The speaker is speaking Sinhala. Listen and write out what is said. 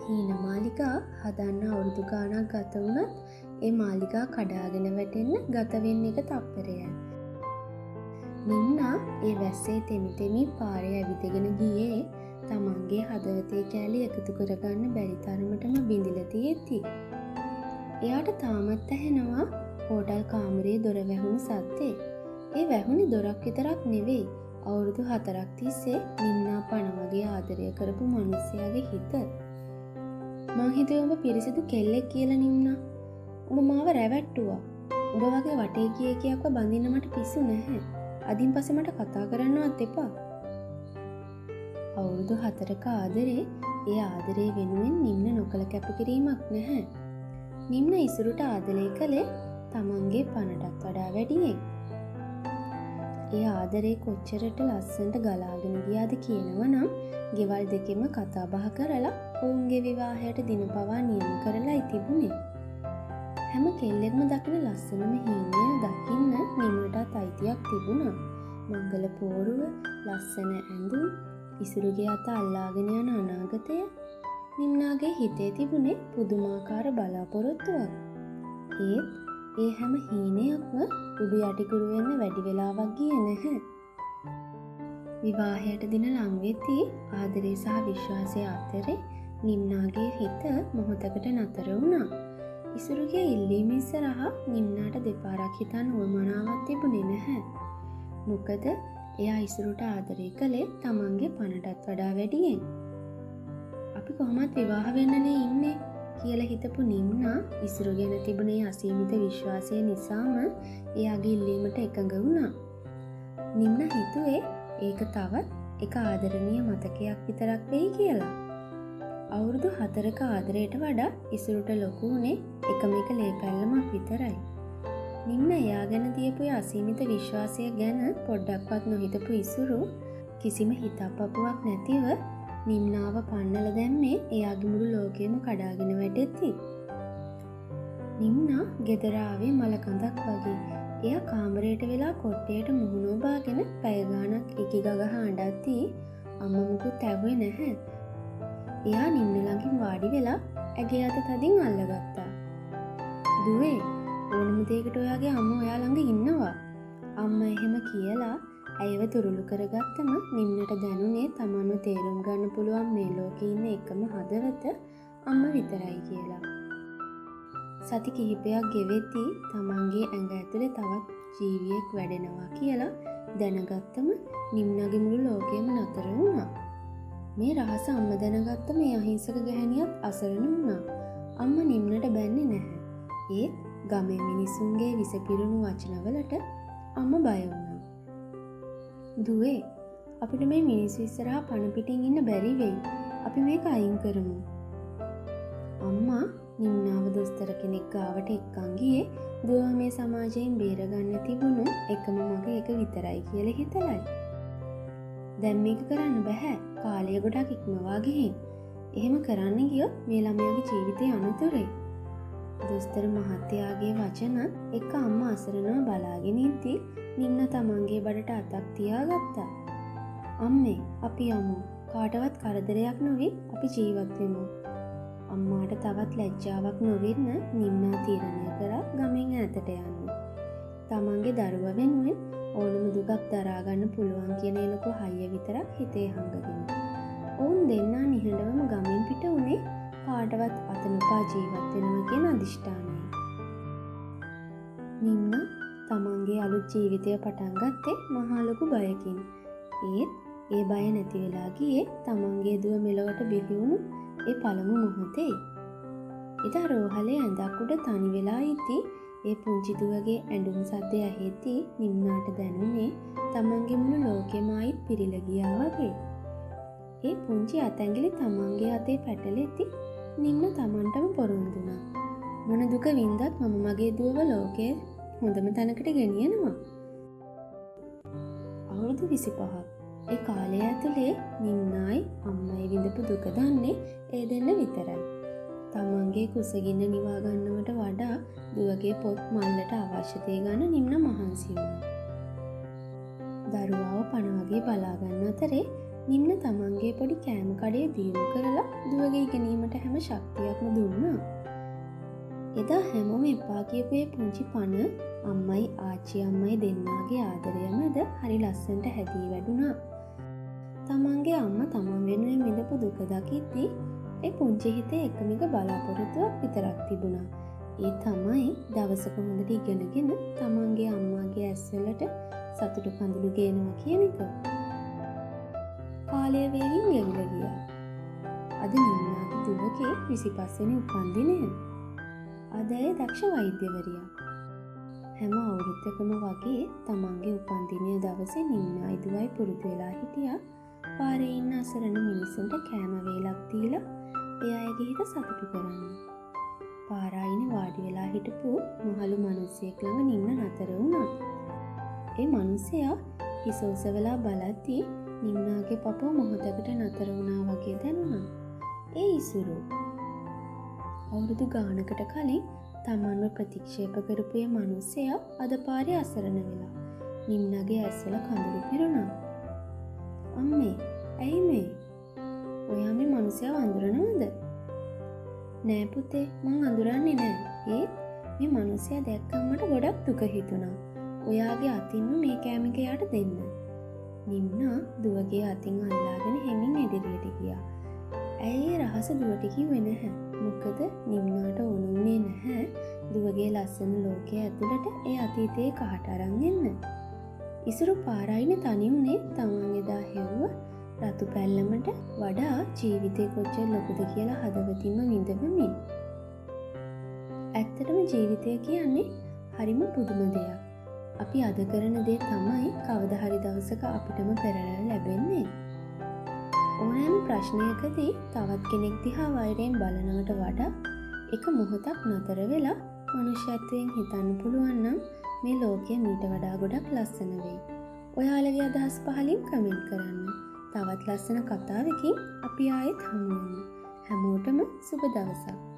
හීන මාලිගා හදන්න අවුරුදු ගාණක් ගත වුණත් ඒ මාලිගා කඩාගෙන වැටෙන්න ගත වෙන්නේ එක තප්පරයයි. නිම්නා ඒ වැස්සේ තෙමි තෙමි පාරේ ඇවිදගෙන ගියේ තමන්ගේ හදවතේ කෑලි එකතු කරගන්න බැරි තරමටම බිඳිලා තියෙද්දි. එයාට තාමත් ඇහෙනවා හෝටල් කාමරේ දොර වැහුණු සද්දේ. ඒ වැහුණේ දොරක් විතරක් නෙවෙයි, අවුරුදු 4ක් තිස්සේ නිම්නා පණ වගේ ආදරය කරපු මිනිස්සයාගේ හිත. මං හිතුවේ උඹ පිරිසිදු කෙල්ලෙක් කියලා නිම්නා. උඹ මාව රැවැට්ටුවා. උඹ වගේ වටේ ගිය එකෙක්ව බඳින්න මට පිස්සු නැහැ. අදින් පස්සේ මට කතා කරන්නවත් එපා. අවුරුදු 4ක ආදරේ, ඒ ආදරේ වෙනුවෙන් නිම්න නොකළ කැපකිරීමක් නැහැ. නිම්න ඉසුරුට ආදරය කළේ තමන්ගේ පණටත් වඩා වැඩියෙන්. ඒ ආදරේ කොච්චරට ලස්සනට ගලාගෙන ගියාද කියනවා නම් ගෙවල් දෙකෙම කතා බහ කරලා ඔවුන්ගේ විවාහයට දින පවා නියම කරලායි තිබුණේ. හැම කෙල්ලෙක්ම දකින ලස්සනම හීනය දකින්න නිම්නටත් අයිතියක් තිබුණා. මංගල පෝරුව, ලස්සන ඇඳුම්, ඉසුරුගේ අත අල්ලාගෙන යන අනාගතය. නිම්නාගේ හිතේ තිබුණේ පුදුමාකාර බලාපොරොත්තුවක්. ඒත් ඒ හැම හීනයක්ම උඩු යටිකුරු වෙන්න වැඩි වෙලාවක් ගියේ නැහැ. විවාහයට දින ලං වෙද්දී ආදරේ සහ විශ්වාසය අතරේ නිම්නාගේ හිත මොහොතකට නතර වුණා. ඉසුරුගේ ඉල්ලීම ඉස්සරහා නිම්නාට දෙපාරක් හිතන්න උවමනාවක් තිබුණේ නැහැ. මොකද එයා ඉසුරුට ආදරය කළේ තමන්ගේ පණටත් වඩා වැඩියෙන්. අපි කොහොමත් විවාහ වෙන්නනේ ඉන්නේ කියලා හිතපු නිම්නා ඉසුරු ගැන තිබුණ ඒ අසීමිත විශ්වාසය නිසාම එයාගේ ඉල්ලීමට එකඟ වුණා. නිම්නා හිතුවේ ඒක තවත් එක ආදරණීය මතකයක් විතරක් වෙයි කියලා. අවුරුදු 4ක ආදරයට වඩා ඉසුරුට ලොකු වුණේ එකම එක ලේ පැල්ලමක් විතරයි. නිම්න එයා ගැන තියපු ඒ අසීමිත විශ්වාසය ගැන පොඩ්ඩක්වත් නොහිතපු ඉසුරු කිසිම හිතප්පපුවක් නැතිව නිම්නාව පන්නල දැම්මේ එයාගේ මුළු ලෝකෙම කඩාගෙන වැටෙද්දි. නිම්නා ගෙදර ආවේ මල කඳක් වගේ. එයා කාමරයට වෙලා කොට්ටයට මුහුණ ඔබාගෙන පැය ගාණක් ඉකි ගගහ අඬද්දී අම්මා මුකුත් ඇහුවේ නැහැ. එයා නිම්න ළඟින් වාඩි වෙලා ඇගේ අත තදින් අල්ලගත්තා. දුවේ, ඕනම දෙයකට ඔයාගේ අම්මා ඔයා ළඟ ඉන්නවා. අම්මා එහෙම කියලා ඇයව තුරුළු කරගත්තම නිම්නට දැනුනේ තමන්ව තේරුම් ගන්න පුළුවන් මේ ලෝකේ ඉන්න එකම හදවත අම්මා විතරයි කියලා. සති කිහිපයක් ගෙවෙද්දී තමන්ගේ ඇඟ ඇතුලේ තවත් ජීවියෙක් වැඩෙනවා කියලා දැනගත්තම නිම්නගේ මුළු ලෝකෙම නතර වුණා. මේ රහස අම්මා දැනගත්තම ඒ අහිංසක ගැහැණියත් අසරණ වුණා. අම්මා නිම්නට බැන්නේ නැහැ. ඒත් ගමේ මිනිසුන්ගේ විස පිරුණු වචනවලට අම්මා බය වුණා. දුවේ, අපිට මේ මිනිස්සු ඉස්සරහා පණ පිටින් ඉන්න බැරි වෙයි. අපි මේක අයින් කරමු. අම්මා නිම්නාව දොස්තර කෙනෙක් ගාවට එක්කන් ගියේ දුව මේ සමාජයෙන් බේරගන්න තිබුණු එකම මග ඒක විතරයි කියලා හිතලයි. දැන් මේක කරන්න බැහැ. කාලය ගොඩක් ඉක්මවා ගිහින්. එහෙම කරන්න ගියොත් මේ ළමයාගේ ජීවිතය අනතුරේ. දොස්තර මහත්තයාගේ වචන එක්ක අම්මා අසරණව බලාගෙන ඉද්දී නිම්න තමන්ගේ බඩට අතක් තියාගත්තා. අම්මේ, අපි යමු. කාටවත් කරදරයක් නොවි අපි ජීවත් වෙමු. අම්මාට තවත් ලැජ්ජාවක් නොවෙන්න නිම්නා තීරණය කරා ගමෙන් ඈතට යන්න. තමන්ගේ දරුවා වෙනුවෙන් ඕනම දුකක් දරා ගන්න පුළුවන් කියන ඒ ලොකු හයිය විතරක් හිතේ හංගගෙන. ඔවුන් දෙන්නා නිහඬවම ගමෙන් පිට වුණේ කාටවත් අත නොපා ජීවත් වෙනවා කියන අදිෂ්ඨානයෙන්. නිම්නා තමන්ගේ අලුත් ජීවිතය පටන් ගත්තේ මහා ලොකු බයකින්. ඒත් ඒ බය නැති වෙලා ගියේ තමන්ගේ දුව මෙලොවට බිහි වුණු ඒ පළමු මොහොතේ. එදා රෝහලේ ඇඳක් උඩ තනි වෙලා ඉද්දී ඒ පුංචි දුවගේ ඇඬුම් සද්දය ඇහෙද්දී නිම්නාට දැනුනේ තමන්ගේ මුළු ලෝකෙම ආයිත් පිරිලා ගියා වගේ. ඒ පුංචි අතැඟිලි තමන්ගේ අතේ පැටලෙද්දී නිම්න තමන්ටම පොරොන්දු වුණා. මොන දුක වින්දත් මම මගේ දුවව ලෝකයේ හොඳම තැනකට ගෙනියනවා. අවුරුදු 25ක්. ඒ කාලය ඇතුලේ නිම්නායි අම්මයි විඳපු දුක දන්නේ ඒ දෙන්න විතරයි. තමන්ගේ කුසගින්න නිවා ගන්නවට වඩා දුවගේ පොත් මල්ලට අවශ්‍ය දේ ගන්න නිම්න මහන්සි වුණා. දරුවාව පණ වගේ බලා ගන්න අතරේ නිම්න තමන්ගේ පොඩි කෑම කඩේ දියුණු කරලා දුවගේ ඉගෙනීමට හැම ශක්තියක්ම දුන්නා. එදා හැමෝම එපා කියපු ඒ පුංචි පණ අම්මයි ආච්චි අම්මයි දෙන්නාගේ ආදරය මැද හරි ලස්සනට හැදී වැඩුණා. තමන්ගේ අම්මා තමන් වෙනුවෙන් විඳපු දුක දකිද්දී ඒ පුංචි හිතේ එකම එක බලාපොරොත්තුවක් විතරක් තිබුණා. ඒ තමයි දවසක හොඳට ඉගෙනගෙන තමන්ගේ අම්මාගේ ඇස්වලට සතුටු කඳුළු ගේනවා කියන එක. කාලය වේගින් ගෙවිලා ගියා. අද නිම්නාගේ දුවගේ 25 වෙනි උපන්දිනය. අද ඇය දක්ෂ වෛද්‍යවරියක්. හැම අවුරුද්දකම වගේ තමන්ගේ උපන්දිනය දවසේ නිම්නායි දුවයි පුරුදු වෙලා හිටියා පාරේ ඉන්න අසරණ මිනිස්සුන්ට කෑම වේලක් දීලා ඒ අයගේ හිත සතුටු කරන්න. පාර අයිනේ වාඩි වෙලා හිටපු මහලු මිනිස්සෙක් ළඟ නිම්න නතර වුණා. ඒ මිනිසයා හිස ඔසවලා බලද්දී නිම්නාගේ පපුව මොහොතකට නතර වුණා වගේ දැනුණා. ඒ ඉසුරු. අවුරුදු ගානකට කලින් තමන්ව ප්‍රතික්ෂේප කරපු ඒ මිනිසයා අද පාරේ අසරණ වෙලා. නිම්නාගේ ඇස්වල කඳුළු පිරුණා. අම්මේ, ඇයි මේ? ඔයා මේ මිනිසයාව අඳුරනවද? නෑ පුතේ, මං අඳුරන්නේ නෑ. ඒත් මේ මිනිසයා දැක්කම මට ගොඩක් දුක හිතුණා. ඔයාගේ අතින්ම මේ කෑම එක එයාට දෙන්න. නිම්නා දුවගේ අතින් අල්ලාගෙන හෙමින් ඉදිරියට ගියා. ඇයි ඒ රහස දුවට කිව්වේ නැහැ. මොකද නිම්නාට ඕන වුණේ නැහැ දුවගේ ලස්සන ලෝකය ඇතුළට ඒ අතීතයේ කහට අරන් එන්න. ඉසුරු පාර අයිනේ තනි වුණේ තමන් එදා හෙව්ව රතු පැල්ලමට වඩා ජීවිතේ කොච්චර ලොකුද කියලා හදවතින්ම විඳවමින්. ඇත්තටම ජීවිතය කියන්නේ හරිම පුදුම දෙයක්. අපි අද කරන දේ තමයි කවදා හරි දවසක අපිටම පෙරලලා ලැබෙන්නේ. ඕනෑම ප්‍රශ්නයකදී තවත් කෙනෙක් දිහා වෛරයෙන් බලනවට වඩා එක මොහොතක් නතර වෙලා මනුෂ්‍යත්වයෙන් හිතන්න පුළුවන් නම් මේ ලෝකය මීට වඩා ගොඩක් ලස්සන වෙයි. ඔයාලගේ අදහස් පහලින් කමෙන්ට් කරන්න. තවත් ලස්සන කතාවකින් අපි ආයෙත් හමු වෙමු. හැමෝටම සුබ දවසක්.